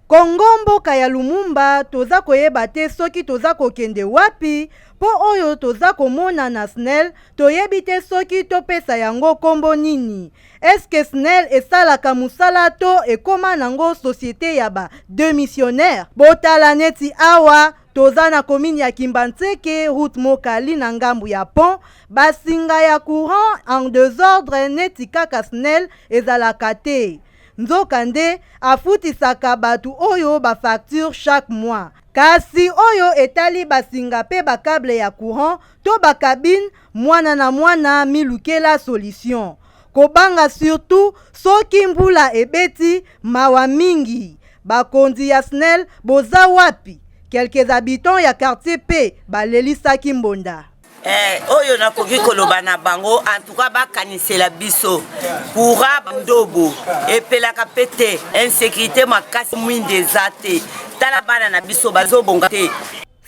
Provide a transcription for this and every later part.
Congo mboka ya Lumumba toza koyeba te soki toza kokende wapi po oyo toza komona na SNEL toyebi te soki topesa yango kombo nini? Est-ce que SNEL esalaka musala to ekoma nango societe ya ba demissionnaires? Botala neti awa toza na commune ya Kimbanseke route Mokali na ngambu ya pont ba singa ya courant en desordre neti kaka SNEL ezalaka te. Nzokande, afutisaka batu oyo ba factures chaque mois. Kasi oyo etali ba singa pe ba cable ya courant to ba cabine, mwana na mwana milukela solution. Kobanga surtout soki mbula ebeti, mawa mingi. Bakonzi ya SNEL boza wapi? Quelques habitants ya quartier pe balelisaki mbonda. Eh, oyo nakoki koloba na bango en tout cas bakanisela biso courant ndobo epelaka mpe te insécurité makasi mwinda eza te tala bana na biso bazobonga te.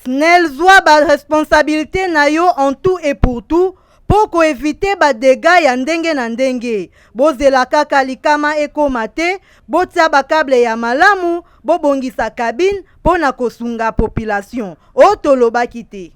SNEL zwa ba responsabilites na yo en tout et pour tout po ko eviter ba degats ya ndenge na ndenge. Bozela kaka likama ekoma te, botia ba cable ya malamu, bobongisa cabine po na kosunga population. Oh tolobaki te.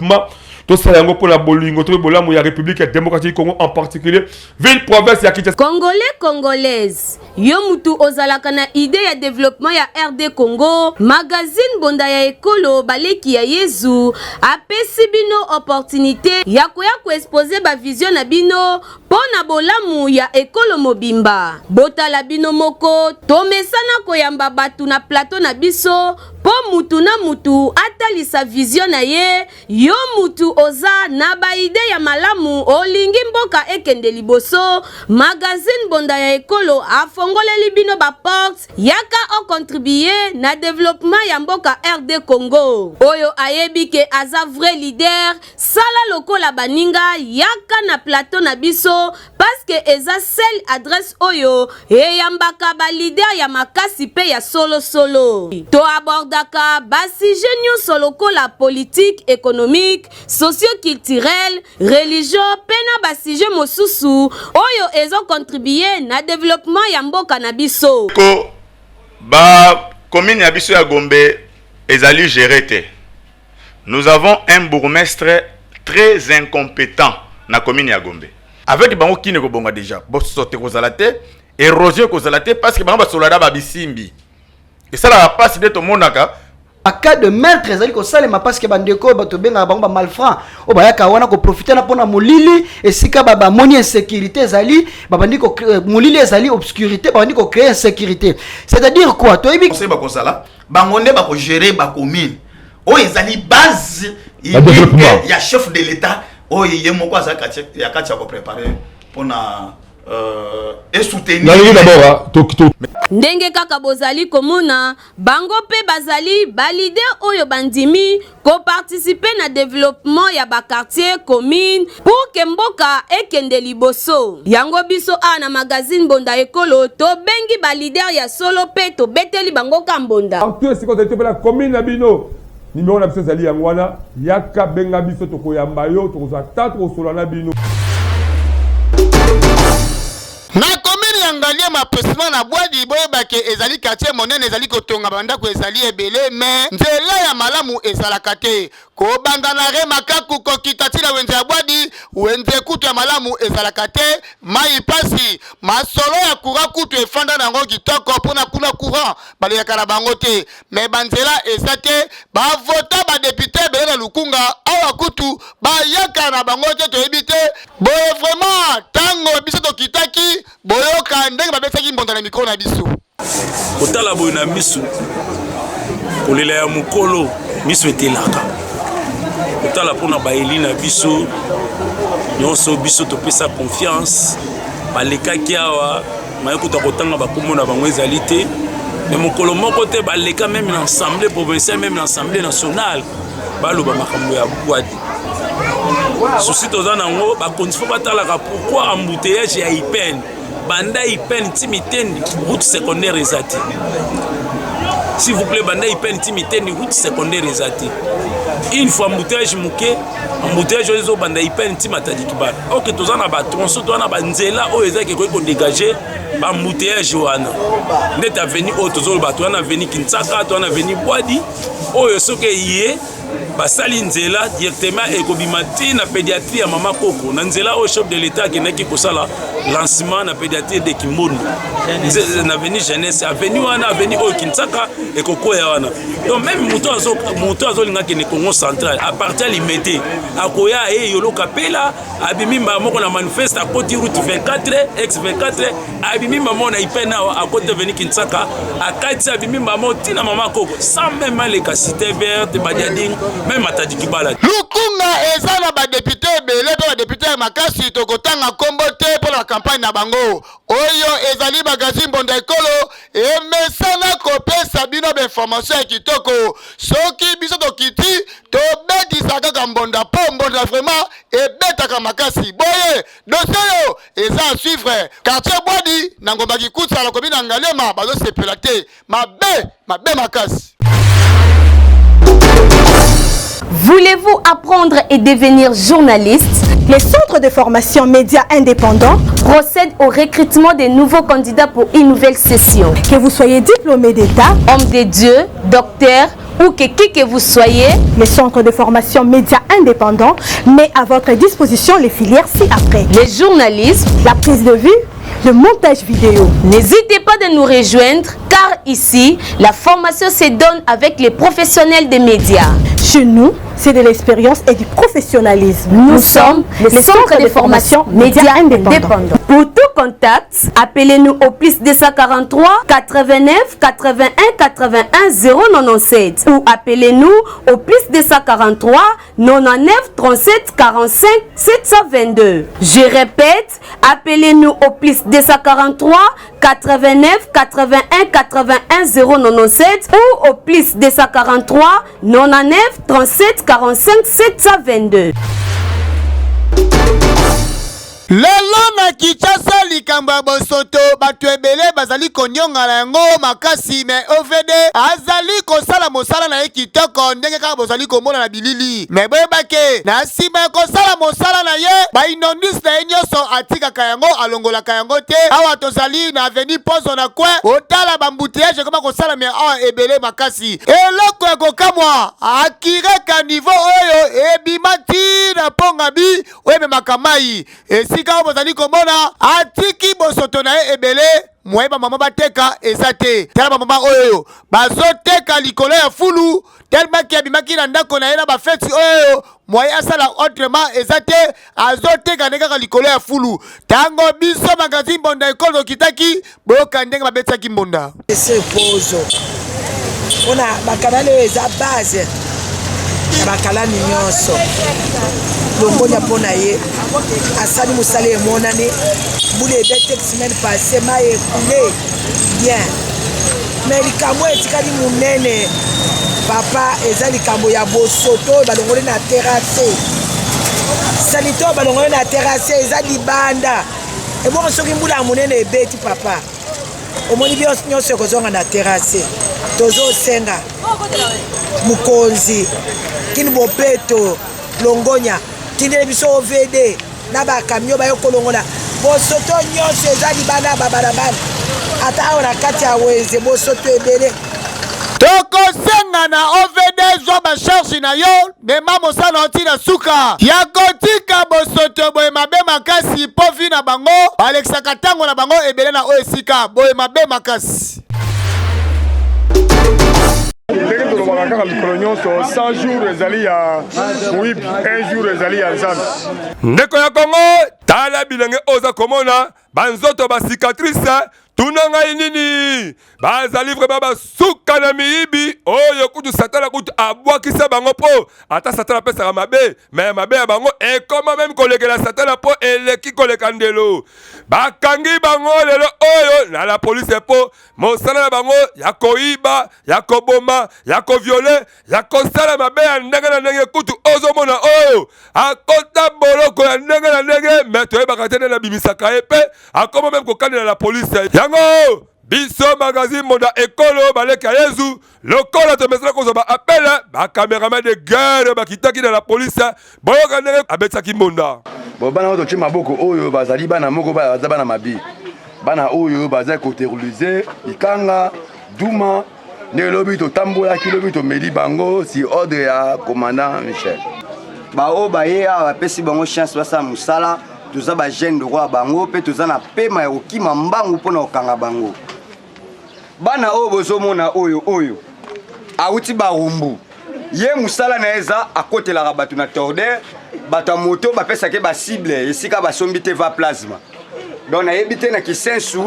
Ma tosala yango mpo na bolingo to mpe bolamu ya République ya démocratique du Congo en particulier ville province ya Kinshasa. Congolais Congolaise, yo mutu ozalaka na idee ya developpement ya RD Congo, magazine Mbonda ya Ekolo Baleki ya Yezu apesi bino opportunite ya koya ko exposer ba vision na bino Mpo na bolamu ya ekolo mobimba. Botala bino moko, tomesana koyamba batu na plateau na biso mpo mutu na mutu atalisa vision na ye, yo mutu oza na ba idees ya malamu olingi mboka ekende liboso, magazine Mbonda ya Ekolo afongoleli bino ba portes, yaka o contribuer na developpement ya mboka RD Congo. Oyo ayebi ke aza vrai leader, Sala lokola baninga yaka na plateau na biso parce que eza seule adresse oyo eyambaka ba leader ya makasi pe ya solo solo. To abordaka ba sujets nionso lokola politique, economique, socio-culturel, religion pe na ba sujets mosusu oyo ezo contribuer na developpement ya mboka na biso. Ko ba commune ya biso ya Gombe ezali gere te. Nous avons un bourgmestre très incompetent na commune ya Gombe. Avec bango kin ekobonga dejà bosoto ekozala te erosion ekozala te parce que bango basolada ba bisimbi esalaka pasi nde tomonaka. Ba cas de meurtre ezali kosalema parce que bandeko oyo bato bengaka bango ba malfrats oyo bayaka wana koprofite na mpona molili esika bamoni insécurité ezali babandi molili ezali obscurité babandi kocree insécurité, c'est-à-dire quoi toyebi conseil bakozala bango nde bako gérer ba commune oyo ezali base unique ya chef de l'État oyo ye moko aza ya kati ya ko préparer mpona et soutenir. Nalingi d'abord to to. Ndenge kaka bozali komona, bango pe bazali ba leaders oyo bandimi ko participer na developpement ya ba quartiers, communes pour que mboka ekende liboso. Yango biso awa na magazine Mbonda Ekolo tobengi ba leaders ya solo pe tobeteli bango ka mbonda. Partout esika ozali to pe na commune na bino numero na biso ezali yango wana yaka benga biso tokoyamba yo tokozwa temps tokosolola na bino. Na commune ya Ngaliema precisement na Bwadi, boyeba ke ezali quartier monene ezali kotonga ba ndako ezali ebele mais nzela ya malamu ezalaka te. Kobanda na arret Makaku kokita ti na wenze ya Bwadi, wenze kutu ya malamu ezalaka te, mayi pasi, masolo ya courant kutu efanda na yango kitoko pona kuna courant balingaka na bango te mais ba nzela eza te, ba vota ba depute ebele na Lukunga awa kutu bayaka na bango te toyebi te. Boye vraiment tango biso tokitaki boyoka ndenge babetaki mbonda na micro na biso. Kotala boye na misu kolela ya mokolo miso etelaka kotala mpona baeli na biso nyonso biso topesa confiance balekaki awa maye kuta kotanga bakombo na bango ezali te me mokolo moko te baleka meme na assemblée provinciale meme na assemblée nationale baloba makambo ya bwadi susi toza nango bakonzi fo batalaka pourquoi embouteillage ya ipene banda ipene ti mitendi route secondaire eza te, s'il vous plaît, banda ipene ti mitendi route secondaire eza te. Une fois embouteillage moke, embouteillage oyo ezobanda ipene ti Matadi Kibala. Ok, toza na ba tronçon, toza na ba nzela oyo ezaki ekoki kodégage ba embouteillage wana. Ndeti avenue oyo tozoloba, toza na avenue Kinsaka, toza na avenue Bwadi, oyo soki eye basali nzela directement ekobima ti na pédiatrie ya mama koko na nzela oyo chef de l'état akendaki kosala lancement na pédiatrie de kimbondo na avenue jeunesse, avenue wana, avenue oyo Kinsaka ekokwea wana. Donc même moto azolinga akende Congo central à partir ya Limete, akoya aye Yolo Kapela, abimi mbala moko na manifeste, akoti route 24 ex 24, abimi mbala moko na Ipene awa, akoti avenue Kinsaka, akati, abimi mbala moko ntina mama koko sans même aleka Cité Verte, Badiading, même Matadi Kibala. Lukunga eza na badéputé ebele mpe badéputé ya makasi, tokotanga nkombo te mpo na campagne na bango. Oyo ezali magazine Mbonda Ekolo, emesana kopesa bino bainformation ya kitoko. Soki biso tokiti, tobetisa kaka mbonda, mpo mbonda vraiment ebetaka makasi. Boye dossier oyo eza à suivre. Quartier Bwadi na Ngomba Kikusa, nakomi na Ngaliema, bazosepela te, mabe mabe makasi. Voulez-vous apprendre et devenir journaliste? Les centres de formation médias indépendants procèdent au recrutement des nouveaux candidats pour une nouvelle session. Que vous soyez diplômé d'État, homme de Dieu, docteur ou que qui que vous soyez, les centres de formation médias indépendants met à votre disposition les filières ci-après. Le journalisme, la prise de vue, le montage vidéo. N'hésitez pas de nous rejoindre car ici, la formation se donne avec les professionnels des médias. Chez nous, c'est de l'expérience et du professionnalisme. Nous sommes le centre de formation médias indépendants. Pour tout contact, appelez-nous au plus 243 89 81 81 097 ou appelez-nous au plus 243 99 37 45 722. Je répète, appelez-nous au plus 243 89 81 81 097 ou au plus 243 99 37 45 722. Lelo na Kinshasa, likambo ya bosoto, bato ebele bazali konyongana yango makasi, mais OVD azali kosala mosala na ye kitoko ndenge kaka bozali komona na bilili. Mais boyebake, na nsima ya kosala mosala na ye, bainondis na ye nyonso atikaka yango, alongolaka yango te. Awa tozali na avenue Pozo na coin, otala baembouteillage ekoma kosalama awa ebele makasi. Eloko ya kokamwa, akireka niveau oyo ebima ti na pongabi oyo ememaka mai, esika oyo bozali komona, atiki bosoto na ye ebele. Moye bamama bateka eza te. Tala bamama oyo bazoteka likolo ya fulu, telemaki abimaki na ndako na ye na bafeti oyo, moye asala autrement eza te, azoteka nde kaka likolo ya fulu. Ntango biso magazine Mbonda Ekolo tokitaki, boyoka ndenge babetisaki mbonda. Pozo mpona bakanali oyo eza base ya bakalani nyonso. Longonya mpo na ye, asali mosala emonani. Mbula ebete semaine passée, mai ekule bien, mais likambo oyo etikali monene, papa, eza likambo ya bosoto oyo balongoli na terrasse, saleté oyo balongoli na terrasse eza libanda. Ebongo soki mbula ya monene ebeti, papa, omoni nyonso ekozonga na terrasse. Tozosenga mokonzi kini bopeto, longonya, tindele biso OVD na bacamion bayo kolongola bosoto nyonso eza libanda ya babalabala, ata awa na kati ya wenze, bosoto ebele. Tokosenga na OVD, zwa bacharge na yo, mema mosala ntina suka ya kotika bosoto boye mabe makasi, mpo vie na bango balekisaka ntango na bango ebele na oyo esika boye mabe makasi. Ndenge tolobaka kaka mikolo nyonso, 100 jours ezali ya moyibi, 1 jour ezali ya Nzambe. Ndeko ya Kongo, tala bilenge oyo oza komona, banzoto bacicatrice. Tuna ngai nini? Bazali vraiment basuka na miyibi oyo. Kutu Satana kutu abwakisa bango, mpo ata Satana apesaka mabe, mais mabe ya bango ekoma même kolekela Satana, mpo eleki koleka ndelo. Bakangi bango lelo oyo na la polise, mpo mosala na bango ya koyiba, ya koboma, ya kovioler, ya kosala mabe ya ndenge na ndenge. Kutu ozomona oyo akota boloko ya ndenge na ndenge, mais toyebaka te nde nabimisaka ye mpe akoma même kokanela na polise yango. Biso magazine Monda Ekolo baleki ya Yezu lokola tomesana kozwa ba appel ba cameraman de guerre bakitaki na la police boyoka ndenge abetisaki mbonda. Bon, bana oyo totie maboko oyo bazali bana moko baza bana mabe, bana oyo baza koterroriser Ikanga Duma nde lobi totambolaki lobi tomeli bango si ordre ya commandant Michel. Baoyo baye awa bapesi bango chance basala mosala, toza ba jeune lokola bango mpe toza na pema ya kokima mbangu mpo na kokanga bango. Bana oyo bozomona oyo oyo awuti Barumbu, ye mosala na ye eza akotelaka bato na torder, bato ya moto bapesaka ye ba cible esika basombi te va plasma. Donc nayebi te na Kisensu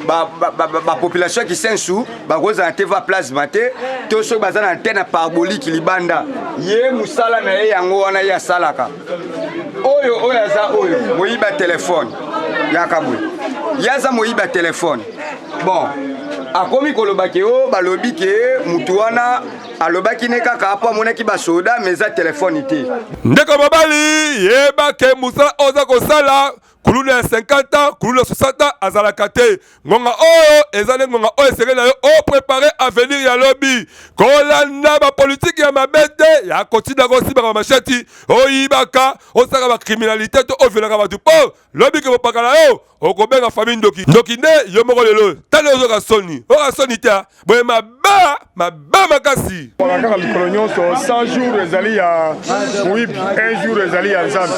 ba population ya Kisensu bakozala na TV plasma te, to soki baza na antenne parabolique libanda. Ye mosala na ye yango wana ye asalaka. Oyo oyo aza oyo moyibi ya telefone yaka boye, ye aza moyibi ya telefone. Bon, akomi koloba ke o balobi ke mutu wana alobaki ne kaka mpo amonaki basoda, mais eza telefone te. Ndeko mobali, yeba ke mosala oza kosala, kuluna ya 50 ans, kuluna ya 60 ans azalaka te. Ngonga oyo eza nde ngonga oyo esengeli na yo oprépare avenir ya lobi. Kolanda bapolitike ya mabe te ya kotinda kosimbaka bamasheti, oyibaka, osalaka bacriminalité to oviolaka bato, mpo lobi ke mopaka na yo okobenga famille ndoki. Ndoki nde yo moko. Lelo tali ozoka soni, oyoka soni te boye, mabe mabe makasi. Kaka mikolo nyonso 100 jours ezali ya moyibi, 1 jour ezali ya Nzambe.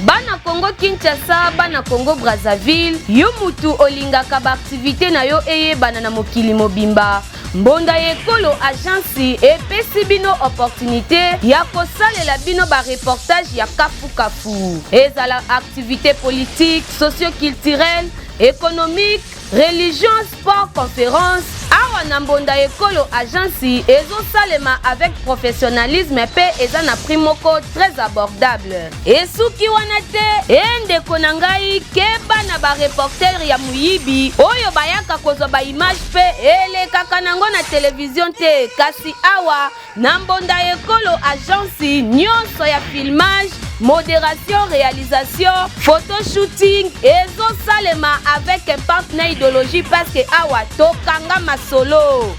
Bana Congo Kinshasa, bana Congo Brazzaville, yo mutu olingaka baaktivité na yo eyebana na mokili mobimba, Mbonda ya Ekolo Agence epesi bino opportunité ya kosalela bino bareportage ya kafukafu, ezala activité politique, socio-culturelle, économique, religion, sport, conférence. Awa na Mbonda Ekolo Agence ezosalema avec professionnalisme mpe eza na prix moko très abordable. Esuki wana te, e ndeko na ngai, keba na bareporter ya moyibi oyo bayaka kozwa baimage mpe elekaka nango na televizio te. Kasi awa na Mbonda Ekolo Agence, nyonso ya filmage, modération, réalisation, photo shooting ezosalema avec impact na idéologie, parce que awa tokanga masolo.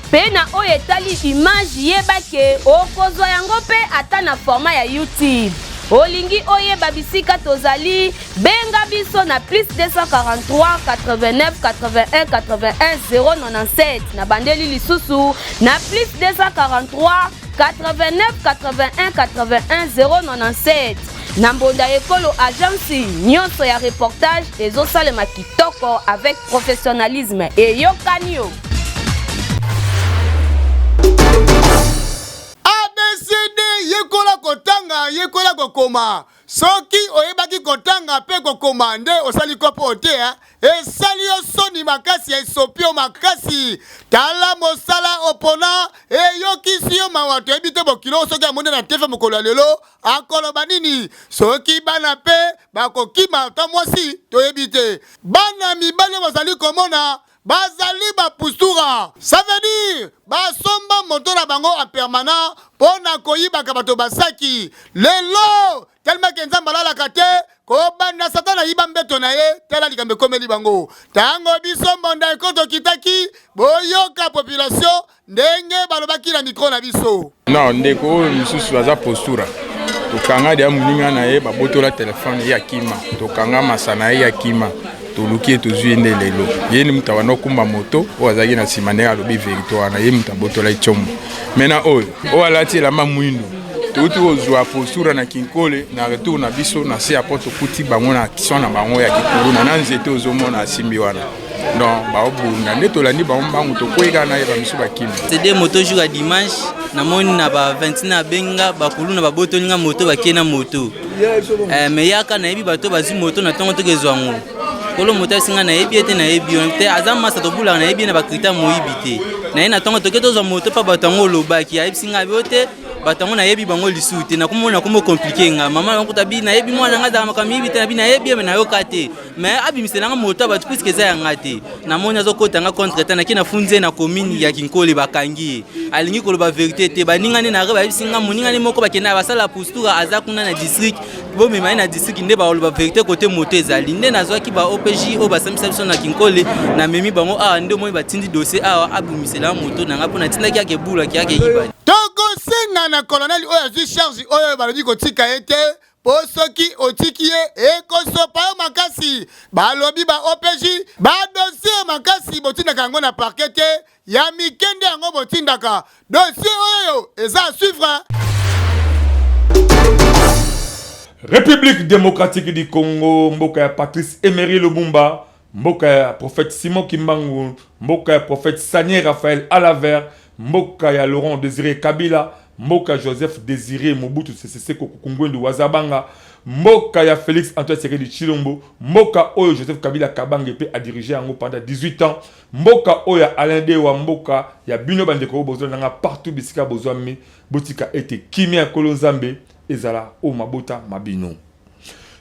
Mpe na oyo etali image, yeba ke okozwa yango mpe ata na format ya YouTube. Olingi oyeba bisika tozali, benga biso na plus 243 89 81 81 097. Na bandeli lisusu na plus 243 89 81 81 097. Na Mbonda Ekolo Agence, nyonso ya reportage ezosalema kitoko avec professionnalisme. Eyokani yo. ABCD, yekola kotanga, yekola kokoma. Soki oyebaki kotanga mpe kokoma nde osali kopo te, esali yo soni makasi, esopi yo makasi. Tala mosala opona, eyokisi yo mawa. Toyebi te bokilo soki amoni na tefe mokolo ya lelo akoloba nini. Soki bana mpe bakokima ata mwasi, toyebi te. Bana mibali bazali komona bazali bapustura, ça veut dire basomba moto na bango en permanent mpo na koyibaka bato basaki. Lelo tellement ke Nzambe alalaka te, kobanda Satana ayiba mbeto na ye, tala likambo ekomeli bango. Ntango biso Mbonda Eko tokitaki, boyoka population ndenge balobaki na micro na biso. Non, ndeko oyo mosusu aza postura. Tokanga deya moninga na ye, babotola telefone ye akima. Tokanga masa na ye akima, toluki ye, tozwi ye nde lelo. Ye ni moto abanda okumba moto oyo azalaki na nsima. Ndenge alobi vérité wana, ye moto abotola ye tiombo. Mena oyo oyo alati elamba mwindu, touti kozwa postura na Kinkole. Na retour na biso na se ya po tokuti bango na action na bango ya kikuluna na nzete ozomona asimbi wana. Donc baobunda nde tolandi bango mbangu, tokwei kaka na ye, bamisu bakimi. Cd moto jour ya dimanche, namoni na ba 21 abenga bakuluna, babotoli nga moto, bakie na moto eh, me yaka nayebi bato bazwi moto na ntongo, tokezwa yango. Kolo moto asinga nayebi ye te, nayebi yo te, aza masa tobulaka, nayebi ye na bacritère moyibi te. Naye na ntongo toke tozwa moto mpa bato yango olobaki, ayebisi nga yo te, bato yango nayebi bango lisusu te. Nakomona nakomo compliqué nga mama yango kuta bi nayebi mwana nga azalaka makambo miyibi te, nabi nayebi ye me nayoka te, me abimiselanga moto ya bato puisque eza yanga te. Namoni azokota nga contre te, nake nafundi ye na commune ya Kinkole, bakangi ye, alingi koloba vérité te. Baningani na re bayebisi nga moningani moko bakenda basala postura, aza kuna na district. Bomema ye na district nde bakoloba verite kote moto ezali. Nde nazwaki ba OPJ oyo basambisa biso na Kinkole, namemi bango awa nde omoni batindi dossier awa abimisela moto na ngai mpo natindaki ake ebulaki ake yiba. Tokosenga na colonel oyo azwi charge oyo balobi kotika ye te mpo soki otiki ye ekosopa yo makasi. Balobi ba OPJ ba dossier makasi botindaka yango na parquet te, ya mike nde yango botindaka. Dossier oyo eza à suivre. République démocratique du Congo, mboka ya Patrice Emery Lumumba, mboka ya prophète Simon Kimbangu, mboka ya prophète Sanier Raphaël Alaver, mboka ya Laurent Désiré Kabila, mboka Joseph Désiré Mobutu Sese Seko Kukungwendu Wazabanga, mboka ya Félix Antoine Tshisekedi Tshilombo, mboka oyo Joseph Kabila Kabange pe a dirigé yango pendant 18 ans, mboka oyo ya Alain Dewa, mboka ya bino bandeko oyo bozolanda nga partout bisika bozwami, botika ete kimia ya Nkolo Nzambe ezala o mabota ma bino.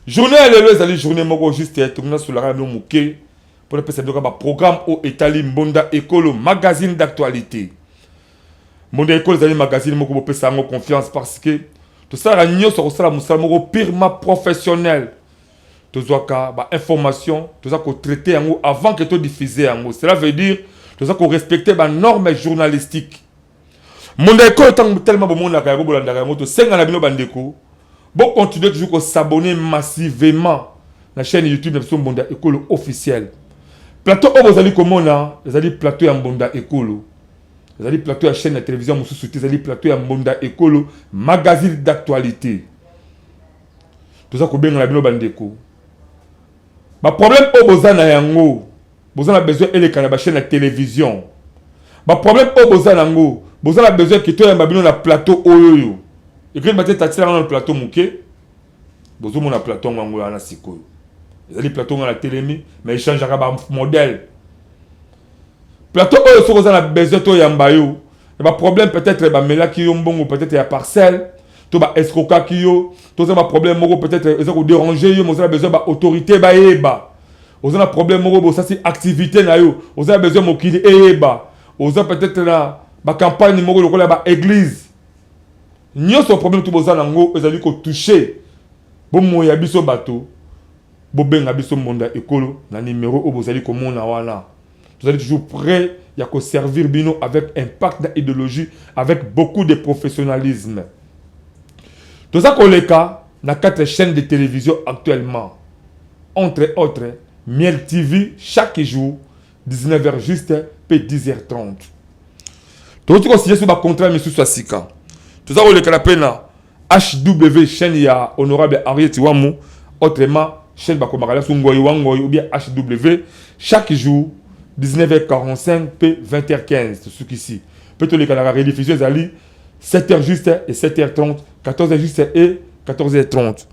Journée ya lelo ezali journée moko juste tolingi nasololaka na bino moke mpo napesa bino kaka baprogramme oyo etali Mbonda Ekolo magazine d'actualité. Mbonda Ekolo ezali magazine moko bopesa yango confiance parce que tosalaka nyonso kosala mosala moko purement professionnel. Tozwaka ba information, toza kotraite yango avant que todiffuse yango. Cela veut dire toza korespecte ba normes journalistiques. Mbonda Ekolo ntango tellement bomonaka yango, bolandaka yango, tosenga na bino bandeko bocontinue toujours kosabonner massivement na chaîne YouTube na biso Mbonda Ekolo officiel. Plateau oyo bozali komona ezali plateau ya Mbonda Ekolo, ezali plateau ya chaîne ya télévision mosusu te, ezali plateau ya Mbonda Ekolo magazine d'actualité. Toza kobenga na bino bandeko, ba problème oyo boza na yango, boza na besoin eleka na ba chaîne ya télévision. Ba problème oyo boza na yango, boza na besoin ke toyamba bino na plateau oyo oyo ekeli bate tatilanga na plateau moke. Bozomona plateau yango yango wana sikoyo ezali plateau nga na telemi, mais echangeaka ba modèle. Plateau oyo soki oza na besoin toyamba yo na ba problème, peut-être bamelaki yo mbongo peut-être ya parcelle, to ba escroquaki yo, toza ba problème moko peut-être eza kodéranger yo, mais oza na besoin ba autorité bayeba. Oza na problème moko bosasi activité na yo, oza na besoin mokili eyeba. Oza peut-être na ba campagne moko lokola ba église, nyonso problème to boza nango ezali kotouche bomoi ya biso bato, bobenga biso Mbonda Ekolo na numéro oyo bozali komona wana. Tozali toujours prêt ya koservir bino avec impact na idéologie, avec beaucoup de professionnalisme. Toza koleka na quatre chaînes de télévision actuellement, entre autres Miel TV chaque jour 19h juste pe 10h30. Tokoki kosigner sur ba contrat misusu ya sika. Toza koleka na pe na HW, chaîne ya honorable Henriette Wamu, autrement chaîne bakomaka la Ngoyi wa Ngoyi ou bien HW chaque jour 19h45 pe 20h15 tosukisi. Pe toleka na rediffusion ezali 7h juste et 7h30, 14h juste et 14h30.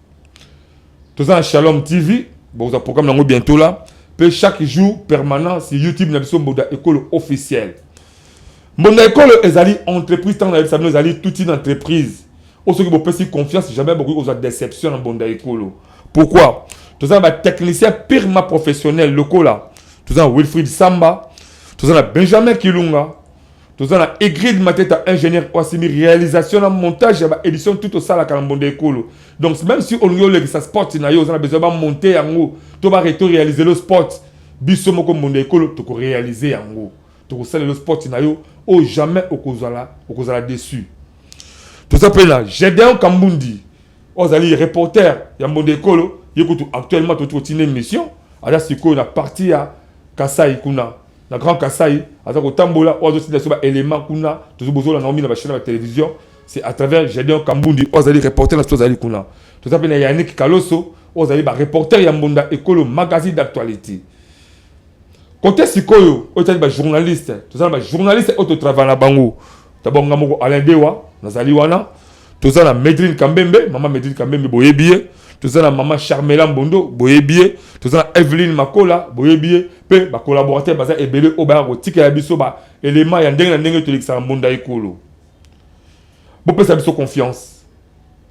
Toza na Shalom TV, bokozwa programme nango bientôt là, pe chaque jour permanent sur YouTube na biso Mbonda Ekolo officiel. Mbonda Ekolo ezali entreprise, ntango nayebisa bino ezali toute une entreprise oyo soki bopesi confiance jamais bokoki kozwa déception na Mbonda Ekolo. Pourquoi? Toza na ba technicien purement professionnel lokola toza na Wilfried Samba, toza na Benjamin Kilunga, toza na Egrid Mateta, ingénieur oyo asimi réalisation na montage ya ba édition tout tosalaka na Mbonda Ekolo. Donc même si olingi olekisa sport na yo, oza na besoin bamonte yango to bareto réaliser le sport, biso moko Mbonda Ekolo tokoréaliser yango, tokosalela sport na yo oyo jamais okozala déçu. Toza mpe na Gédéon Kambundi oyo azali reporter ya Mbonda Ekolo. Ye kutu actuellement toti kotina émission, aza sikoyo na partie ya Kasai kuna na Grand Kasai, aza kotambola oyo azotinda biso baélément kuna. Tozobozolanda yango mingi na bachaîne ya batélévision, c'est à travers Gédéon Kambundi oyo azali reporter na biso azali kuna. Toza mpe na Yannick Kaloso oyo azali bareporter ya Mbonda Ekolo magazine d'actualité. Côté sikoyo oyo etali bajournaliste, toza na bajournaliste oyo totravaille na bango. D'abord nga moko Alain Dewa nazali wana, toza na Medrine Kambembe, mama Medrine Kambembe boyebi ye, toza na mama Charmela Mbondo boyebi ye, toza na Eveline Makola boyebi ye, mpe bacollaborateur baza ebele oyo bayaka kotikela biso baélément ya ndenge na ndenge tolekisaka Mbonda Ekolo. Bopesa biso confiance,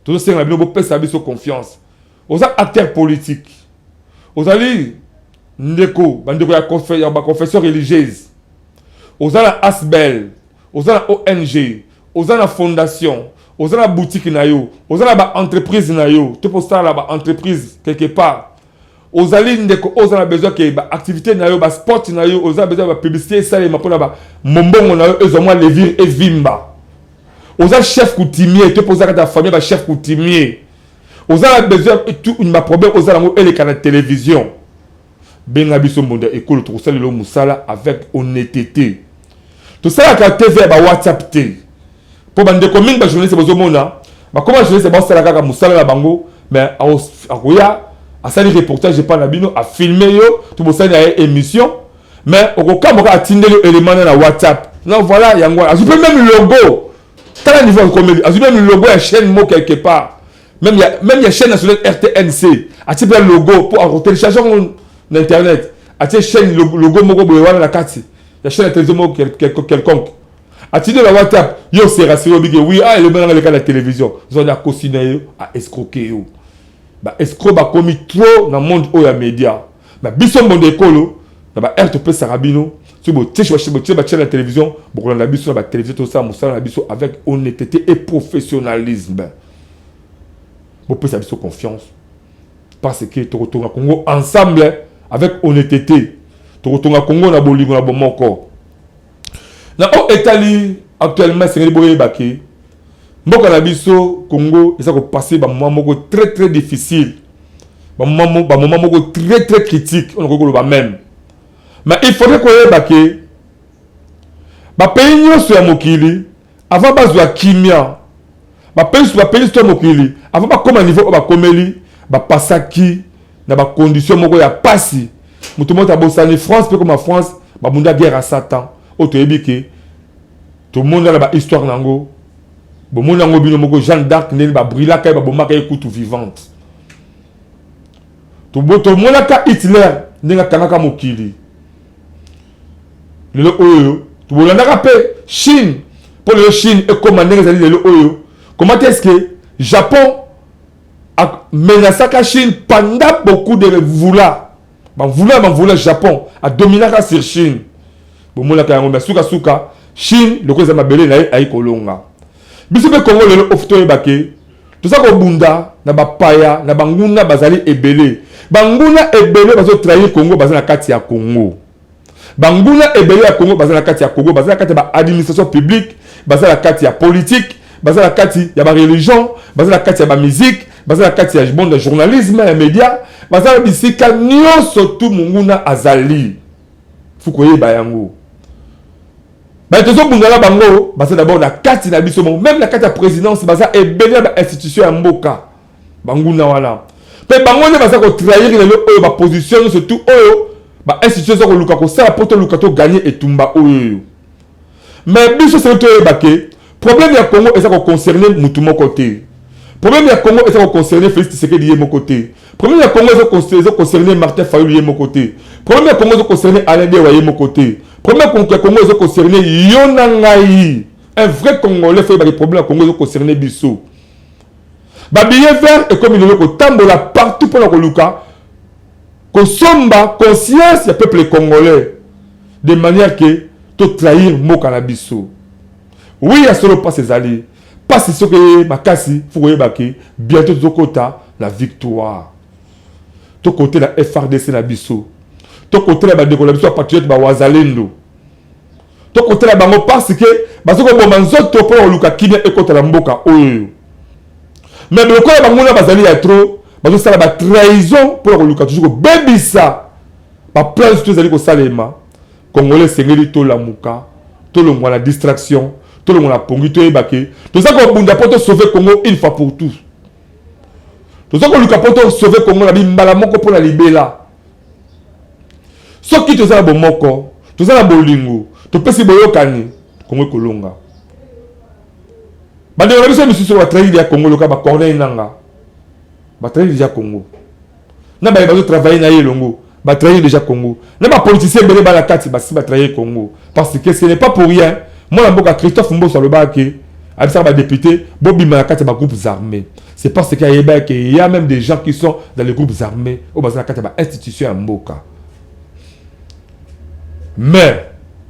tozosenga na bino bopesa biso confiance. Oza acteur politique, ozali ndeko bandeko ya, ya baconfession religieuse, oza na asbel, oza na ONG, oza na fondation, oza na boutique na yo, oza na ba entreprise na yo, to mpo osala ba entreprise quelque part, ozali ndeko oyo oza na besoin ke ba activité na yo, ba sport na yo, oza na besoin ya ba publicité esalema mpona ba mombongo na yo ezwa mwa levure evimba, oza chef coutumier to mpo oza kati ya famille ba chef coutumier, oza na besoin tout ba problème oza nango eleka na télévision, benga biso Mbonda Ekolo, tokosalela yo mosala avec honnêteté. Tosalaka TV ya ba WhatsApp te, mpo bandeko mingi ba journaliste bozomona bakoma journaliste basala kaka mosala na bango, mais akoya asali reportage epai na bino, afilme yo to bosali na ye émission, mais okokamwa kaka atindeli yo élément na WhatsApp. Non, voilà, yango azwi mpe même logo, tala niveau akomeli, azwi même logo ya chaîne moko quelque part, même ya, même ya chaîne nationale RTNC, atie mpe logo mpo akotélécharge yango na internet, atie chaîne logo moko boye wana na kati ya chaîne ya télévision moko quelconque, atindi na WhatsApp, yo se rassure, obike oui, ah, elombe nanga leka na télévision, zoni akosi na yo, aescroke yo. Ba escroc bakomi trop na monde oyo ya média. Na biso Mbonda Ekolo, na ba heure topesaka bino, soki botie batie na télévision, bokolanda biso na batélévision, tosala mosala na biso avec honnêteté et professionnalisme. Bopesa biso confiance parce que tokotonga Congo ensemble avec honnêteté, tokotonga Congo na bolingo, na bomoko. Na oyo etali actuellement, esengeli boyeba ke mboka na biso Congo eza kopasser bamoment moko très très difficile, bamoment moko très très critique, oyo nakoki koloba même. Mais il faudrait koyeba ke bapays nyonso ya mokili, avant bazwa kimia, bapays to ya mokili, avant bakóma niveau oyo bakomeli, bapasaki na bacondition moko ya pasi. Moto moko abosani France mpe koma France, babunda guerre ya Satan oyo toyebi ke tomoni na bahistoire nango, bomoni yango bino moko, Jeanne d'Arc, ndenge babrilaka ye, babomaka ye kutu vivante. Tomonaka Hitler ndenge akangaka mokili. Lelo oyo tobolandaka mpe Chine, mpo lelo Chine ekóma ndenge ezali lelo oyo, comment est-ce que Japon amenaçaka Chine pendant beaucoup de mvula, bamvula, bamvula, Japon adominaka sur Chine, bomonaka yango. Mais sukasuka Chine, lokola eza mabele na ye, ayi kolonga. Biso mpe Kongo lelo ofu, toyeba ke toza kobunda na bapaya, na banguna bazali ebele. Banguna ebele bazotrahir Congo baza na kati ya Congo, banguna ebele ya Congo baza na kati ya Congo, baza na kati ya baadministration publique, baza na kati ya politique, baza na kati ya bareligion, baza na kati ya bamusique, baza na kati ya monde ya journalisme, ya média, baza na bisika nyonso tu monguna azali. Fu koyeba yango, baye tozobunda na bango baza d'abord na kati na biso moko, même na kati ya présidence, baza ebele ya bainstitution ya mboka. Banguna wana mpe bango nde baza kotrahir lelo oyo baposition nyonso tu oyo bainstitution eza koluka kosala mpo toluka togagner etumba oyo. Mais biso seki toyeba ke problème ya Congo eza koconcerner mutu moko te, problème ya Congo eza koconcerner Félix Tshisekedi ye moko te, problème ya Congo eza koconcerner Martin Fayulu ye moko te, problème ya Congo eza koconcerner Alain Dewa ye moko te, problème ya Congo eza koconcerner yo na ngai. Un vrai Congolais faut yebaki problème ya Congo eza koconcerner biso. Babillet vert ekomi lelo kotambola partout mpona koluka kosomba conscience ya peuple congolais de manière ke totrahir mboka na biso. Oui, ya solo, mpasi ezali mpasi, soki makasi, faut koyeba ke bientôt tozokota na victoire. Tokotela FARDC na biso, tokotela bandeko na biso ya patriote, bawazalendo, tokotela bango parce que baza koboma nzoto mpona koluka kimia ekotela mboka oyo. Mais lokola banguna bazali ya trop, bazosala batrahison mpona koluka toujours kobebisa baplan to ezali kosalema. Congolais esengeli tolamuka, tolongwa na distraction, tolongwa na pongi, toyeba ke toza kobunda mpo tosauve Congo une fois pour tout. Toza koluka mpo tosauve Congo na bimbala moko mpo na libela. Soki toza na bomoko, toza na bolingo, topesi boyokani, Congo ekolonga. Bandeko na biso misusu batrahir ya Congo, loka baCorneille Nanga, batrahir déjà Congo na baye bazotravaille na ye elongo, batrahir déjà Congo na bapoliticien ebele bana kati basi batrahir Congo, parce que ce n'est pas pour rien mwana mboka Christophe Mboso alobaka ke abisaka badéputé bobima na kati ya bagroupes armés. C'est parce que ayebaki ke y a même des gens qui sont dans les groupes armés oyo baza na kati ya bainstitution ya mboka. Mais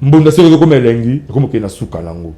mbonda soki ezokoma elengi, ekomokende na suka nango.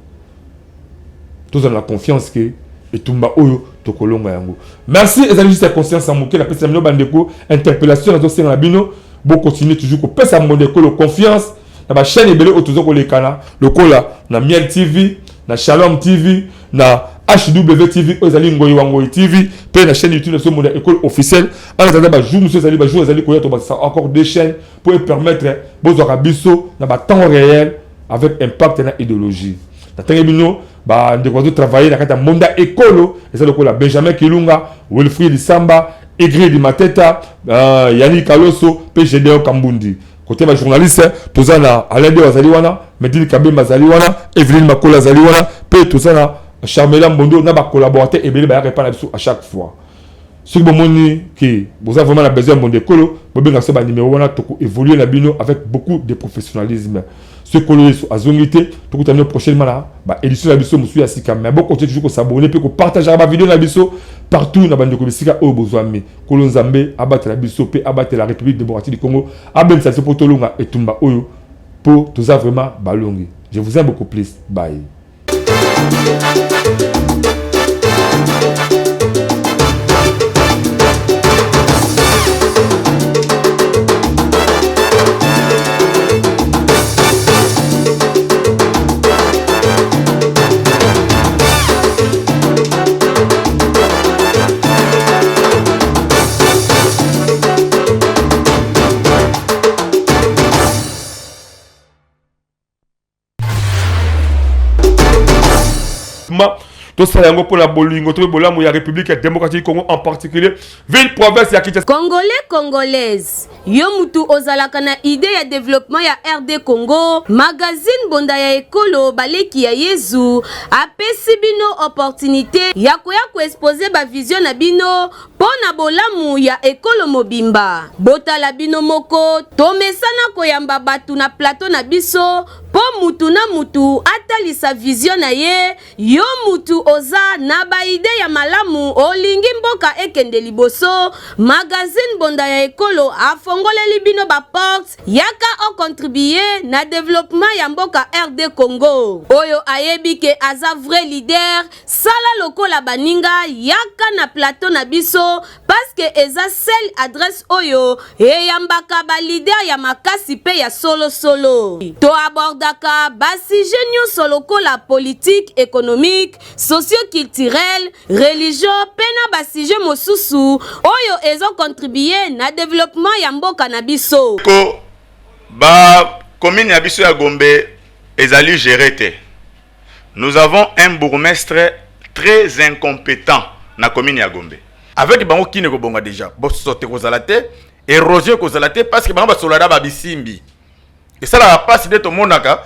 Tozala na confiance ke Etumba oyo tokolonga yango. Merci, ezali juste ya conscience ya moke napesi na bino bandeko, interpellation nazosenga na bino bo continuer toujours kopesa mbonda ekolo confiance na ba chaîne ebele oyo toza kolekana lokola na Miel TV, na Shalom TV, na HW TV oyo ezali Ngoyi wa Ngoyi TV mpe na chaîne YouTube na biso Mbonda Ekolo officiel. En attendant ba jour mosusu ezali ba jour ezali koya tobakisa encore deux chaînes pour permettre bozwaka biso na ba temps réel avec impact na idéologie. Natangi bino ba ndeko bazo travailler na kati ya Mbonda Ekolo eza lokola Benjamin Kilunga, Wilfried Lisamba, Ingrid Mateta, euh, Yannick Kaloso mpe Gedeon Kambundi. Côté ba journaliste toza na Alain Deo azali wana, Medine Kabemba azali wana, Evelyne Makola azali wana mpe toza na Charmela Mbondo na ba collaborateurs ebele bayaka epai na biso à chaque fois. Soki bomoni ke boza vraiment na besoin ya Mbondo Ekolo, bobenga biso ba numéro wana, toko évoluer na bino avec beaucoup de professionnalisme. Soki Nkolo Yesu azongi te, tokutana bino prochainement na ba édition na biso mosusu ya sika. Mais bo continuer toujours ko s'abonner pe ko partager ba vidéo na biso partout na bandeko bisika oyo bozwami. Nkolo Nzambe abatela biso pe abatela République démocratique du Congo, abenisa biso po tolonga etumba oyo po toza vraiment balongi. Je vous aime beaucoup plus. Bye. Ma tosala yango mpo na bolingo to mpe bolamu ya République ya démocratique du Congo en particulier ville province ya Kinshasa. Congolais Congolaise, yo mutu ozalaka na idee ya developpement ya RD Congo, magazine Bonda ya Ekolo Baleki ya Yezu apesi bino opportunite ya koya ko exposer ba vision na bino mpo na bolamu ya ekolo mobimba. Botala bino moko, tomesana koyamba bato na plateau na biso mpo mutu na mutu atalisa vision na ye. Yo mutu oza na ba idee ya malamu, olingi mboka ekende liboso, magazine Bonda ya Ekolo afongoleli bino ba portes, yaka o contribuer na developpement ya mboka RD Congo. Oyo ayebi ke aza vrai leader, Sala lokola baninga yaka na plateau na biso parce que eza seule adresse oyo eyambaka ba leader ya makasi pe ya solo solo. To abordaka ba sujet nionso lokola politique, economique, socio-culturel, religion pe na ba sujet mosusu oyo ezo contribuer na developpement ya mboka na biso. Ko ba commune ya biso ya Gombe ezali gere te. Nous avons un bourgmestre très incompetent na commune ya Gombe. Avec bango kin ekobonga dejà bosoto ekozala te erosion ekozala te parce que bango basolada ba bisimbi esalaka pasi nde tomonaka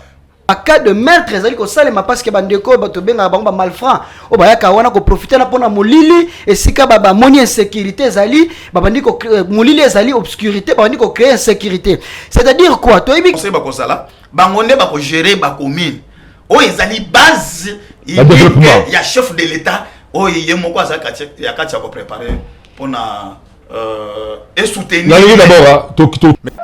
ba cas de meurtre ezali kosalema parce que bandeko oyo bato bengaka bango ba malfrats oyo bayaka wana koprofite na mpona molili esika bamoni insécurité ezali babandi molili ezali obscurité babandi kocree insécurité c'est-à-dire quoi toyebi bakozala bango nde bako gérer ba commune oyo ezali base unique ya chef de l'état oyo ye moko aza ya kati ya koprépare mpona euh, esoutenir d'abord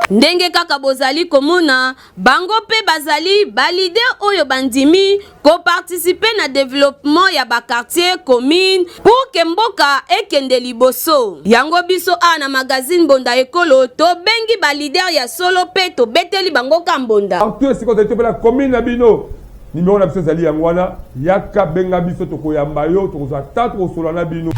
ndenge kaka bozali komona bango mpe bazali balider oyo bandimi ko participer na developpement ya ba quartiers, communes pour que mboka ekende liboso. Yango biso awa na magazine Mbonda Ekolo tobengi ba leaders ya solo pe tobeteli bango ka mbonda. Partout esika ozali to mpe na commune na bino, numero na biso ezali yango wana, yaka benga biso tokoyamba yo, tokozwa temps tokosolola na bino.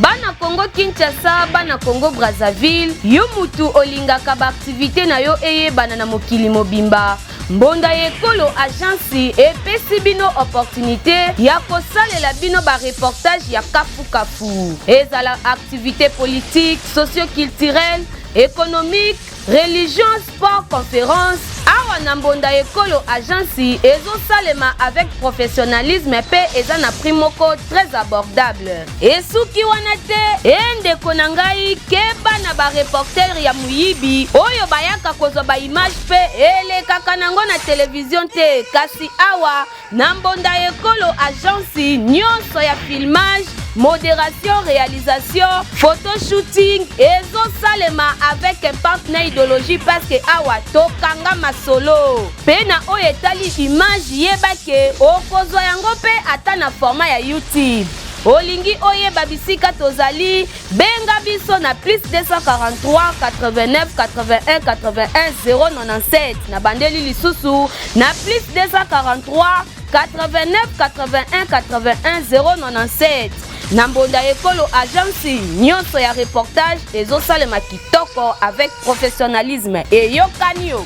Bana Congo Kinshasa, bana Congo Brazzaville, yo mutu olingaka ba activite na yo eyebana na mokili mobimba, Mbonda ya Ekolo Agence epesi bino opportunite ya kosalela bino ba reportage ya kafu kafu. Ezala activite politique, socio-culturelle, économique, Religion, sport, conference awa na Mbonda Ekolo Agence ezosalema avec professionnalisme pe eza na prix moko très abordable. Esuki wana te, e ndeko na ngai keba na ba reporter ya moyibi oyo bayaka kozwa ba image pe elekaka nango na television te kasi awa Na Mbonda Ekolo Agence nionso ya filmage, Moderation, realisation, photo shooting ezosalema avec impact na idéologie parce que awa tokanga masolo. Pe na oyo etali image yeba ke okozwa yango pe ata na format ya YouTube. Olingi oyeba bisika tozali, benga biso na plus 243 89 81 81 097. Na bandeli lisusu na plus 243 89 81 81 097. Na mbonda ekolo agence nyonso ya reportage ezosalema kitoko avec professionnalisme. Eyokani yo.